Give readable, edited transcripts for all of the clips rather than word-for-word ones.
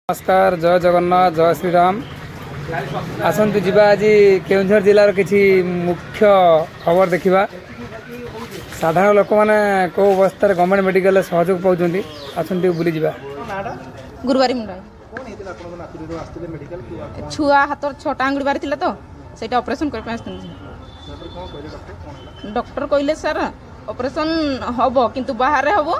ନମସ୍କାର, ଜୟ ଜଗନ୍ନାଥ, ଜୟ ଶ୍ରୀରାମ। ଆସନ୍ତୁ ଯିବା, ଆଜି କେଉଁଝର ଜିଲ୍ଲାର କିଛି ମୁଖ୍ୟ ଖବର ଦେଖିବା। ସାଧାରଣ ଲୋକମାନେ କେଉଁ ଅବସ୍ଥାରେ ଗଭର୍ଣ୍ଣମେଣ୍ଟ ମେଡ଼ିକାଲରେ ସହଯୋଗ ପାଉଛନ୍ତି, ଆସନ୍ତୁ ଟିକେ ବୁଲିଯିବା। ଗୁରୁବାରୀ ମୁଣ୍ଡା। ଛୁଆ ହାତର ଛଅଟା ଆଙ୍ଗୁଳି ବାହାରିଥିଲା ତ, ସେଇଟା ଅପରେସନ୍ କରିବା ପାଇଁ ଆସିଛନ୍ତି। ଡକ୍ଟର କହିଲେ, ସାର୍, ଅପରେସନ୍ ହବ କିନ୍ତୁ ବାହାରେ ହବ।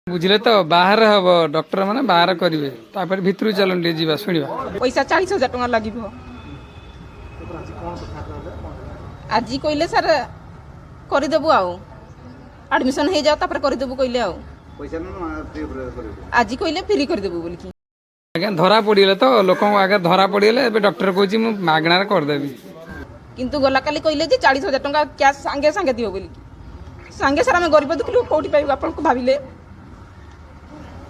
ବୁଝିଲେ ତ, ବାହାରେ ହବ, ଡକ୍ଟର ମାନେ ବାହାରେ କରିବେ। ତାପରେ ଭିତରକୁ ଚାଲନ୍ତୁ, ଟିକେ ଯିବା, ଶୁଣିବା। ପଇସା 40,000 ଟଙ୍କା ଲାଗିବ। ଆଜି କହିଲେ, ସାର୍, କରିଦେବୁ ଆଉ ଆଡ଼ମିସନ୍ ହେଇଯାଅ, ତାପରେ କରିଦେବୁ କହିଲେ। ଆଉ ଆଜି କହିଲେ ଫ୍ରି କରିଦେବୁ ବୋଲିକି। ଆଜ୍ଞା, ଧରା ପଡ଼ିଗଲେ ତ, ଲୋକଙ୍କ ଆଗରେ ଧରା ପଡ଼ିଗଲେ। ଏବେ ଡକ୍ଟର କହୁଛି, ମୁଁ ମାଗଣାରେ କରିଦେବି। କିନ୍ତୁ ଗଲାକାଲି କହିଲେ ଯେ 40,000 ଟଙ୍କା କ୍ୟାସ୍ ସାଙ୍ଗେ ସାଙ୍ଗେ ଦିଅ ବୋଲିକି। ସାଙ୍ଗେ ସାର୍, ଆମେ ଗରିବ ଦୁଃଖୀ ଲୋକ, କେଉଁଠି ପାଇବୁ? ଆପଣଙ୍କୁ ଭାବିଲେ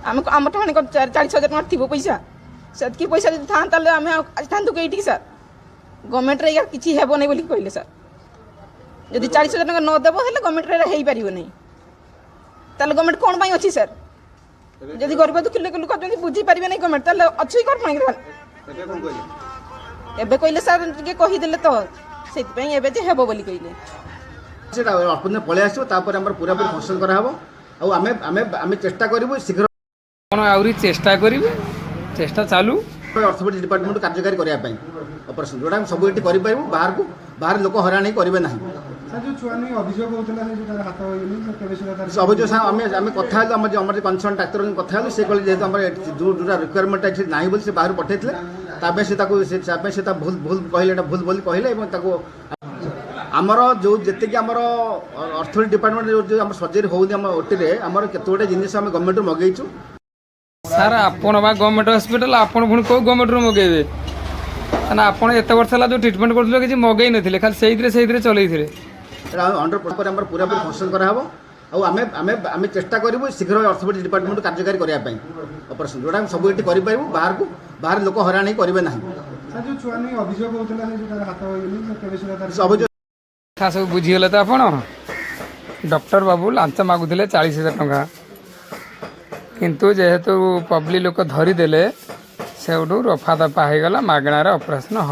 ଆମେ ଆମ ଠାଣି 40,000 ଟଙ୍କା ଥିବ ପଇସା? ସେତିକି ପଇସା ଯଦି ଥାନ୍ତା, ତାହେଲେ ଆମେ ଆଉ ଆସିଥାନ୍ତୁ କି ଏଇଠିକି ସାର୍? ଗଭର୍ଣ୍ଣମେଣ୍ଟରେ ଏଇଆ କିଛି ହେବ ନାହିଁ ବୋଲିକି କହିଲେ ସାର୍। ଯଦି 40,000 ଟଙ୍କା ନ ଦେବ ହେଲେ ଗଭର୍ଣ୍ଣମେଣ୍ଟରେ ଏଇଟା ହେଇପାରିବ ନାହିଁ। ତାହେଲେ ଗଭର୍ଣ୍ଣମେଣ୍ଟ କ'ଣ ପାଇଁ ଅଛି ସାର୍? ଯଦି ଗରିବ ଦୁଃଖୀ ଲୋକ ଯଦି ବୁଝିପାରିବେ ନାହିଁ ଗଭର୍ଣ୍ଣମେଣ୍ଟ, ତାହେଲେ ଅଛି କ'ଣ ପାଇଁ? ଏବେ କହିଲେ ସାର୍, ଟିକେ କହିଦେଲେ ତ, ସେଥିପାଇଁ ଏବେ ଯେ ହେବ ବୋଲି କହିଲେ। ସେଟା ଅଳ୍ପ ଦିନ ପଳେଇ ଆସିବ। ତାପରେ ଆମର ପୁରାପୁରି ଫଙ୍କସନ୍ କରାହେବ। ଆଉ ଆମେ ଆମେ ଆମେ ଚେଷ୍ଟା କରିବୁ ଶୀଘ୍ର ଆପଣ ଆହୁରି ଚେଷ୍ଟା କରିବେ, ଚେଷ୍ଟା ଚାଲୁ। ଅର୍ଥୋପେଡିକ୍ ଡିପାର୍ଟମେଣ୍ଟ କାର୍ଯ୍ୟକାରୀ କରିବା ପାଇଁ ଅପରେସନ୍, ଯେଉଁଟା ଆମେ ସବୁ ଏଠି କରିପାରିବୁ। ବାହାରକୁ ବାହାରେ ଲୋକ ହଇରାଣ ହେଇ କରିବେ ନାହିଁ। ସାର୍, ଯୋଉ ଛୁଆ ନେଇ ଅଭିଯୋଗ ହଉଥିଲା, ସେ ଯୋଉ ତାର ହାତ ହେଇନି, ସେ କେବେ ସୁଦ୍ଧା ତାର ସେ ଅଭିଯୋଗ ସାଙ୍ଗେ ଆମେ ଆମେ କଥା ହେଲୁ। ଆମର ଯେଉଁ କନସର୍ନ ଡାକ୍ତରଙ୍କ କଥା ହେଲୁ। ସେ କହିଲେ, ଯେହେତୁ ଆମର ଏଠି ଯେଉଁଟା ରିକ୍ୱାରମେଣ୍ଟ ଏଠି ନାହିଁ ବୋଲି ସେ ବାହାରୁ ପଠାଇଥିଲେ। ତା ପାଇଁ ସେ ତାକୁ ସେ ତା ପାଇଁ ସେ ତା ଭୁଲ ଭୁଲ କହିଲେ, ଏଇଟା ଭୁଲ ବୋଲି କହିଲେ। ଏବଂ ତାକୁ ଆମର ଯେଉଁ ଯେତିକି ଆମର ଅର୍ଥୋପେଡିକ୍ ଡିପାର୍ଟମେଣ୍ଟ ଯେଉଁ ଯେଉଁ ଆମର ସର୍ଜରୀ ହେଉନି ଆମ ଓଟିରେ, ଆମର କେତେ ଗୁଡ଼ିଏ ଜିନିଷ ଆମେ ଗଭର୍ଣ୍ଣମେଣ୍ଟରୁ ମଗେଇଛୁ। ସାର୍, ଆପଣ ବା ଗଭର୍ଣ୍ଣମେଣ୍ଟ ହସ୍ପିଟାଲ, ଆପଣ ପୁଣି କେଉଁ ଗଭର୍ଣ୍ଣମେଣ୍ଟରୁ ମଗେଇବେ ନା? ଆପଣ ଏତେ ବର୍ଷ ହେଲା ଯେଉଁ ଟ୍ରିଟମେଣ୍ଟ କରୁଥିଲେ, କିଛି ମଗେଇ ନଥିଲେ, ଖାଲି ସେଇଥିରେ ସେଇଥିରେ ଚଲେଇଥିଲେ। ଏଇଟା ଅଣ୍ଡର ପରେ ଆମର ପୁରାପୁରି ଫଙ୍କସନ୍ କରାହେବ। ଆଉ ଆମେ ଆମେ ଆମେ ଚେଷ୍ଟା କରିବୁ ଶୀଘ୍ର ଅର୍ଥୋପେଡିକ୍ ଡିପାର୍ଟମେଣ୍ଟ କାର୍ଯ୍ୟକାରୀ କରିବା ପାଇଁ ଅପରେସନ୍, ଯେଉଁଟା ଆମେ ସବୁ ଏଠି କରିପାରିବୁ। ବାହାରକୁ ବାହାରେ ଲୋକ ହଇରାଣ ହେଇ କରିବେ ନାହିଁ। ସାର୍, ଯୋଉ ଛୁଆ ନେଇ ଅଭିଯୋଗ ହଉଥିଲା, ସେ ଯୋଉ ତାର ହାତ ହେଇନି, ସେ କେବେ ସୁଦ୍ଧା ତାର ସେ ଅଭିଯୋଗ କଥା ସବୁ ବୁଝିଗଲେ ତ ଆପଣ? ଡକ୍ଟର ବାବୁ ଲାଞ୍ଚ ମାଗୁଥିଲେ 40,000 ଟଙ୍କା। କିନ୍ତୁ ଯେହେତୁ ପବ୍ଲିକ ଲୋକ ଧରିଦେଲେ, ସେଇଠୁ ରଫା ଦଫା ହେଇଗଲା, ମାଗଣାରେ ଅପରେସନ୍ ହେବ।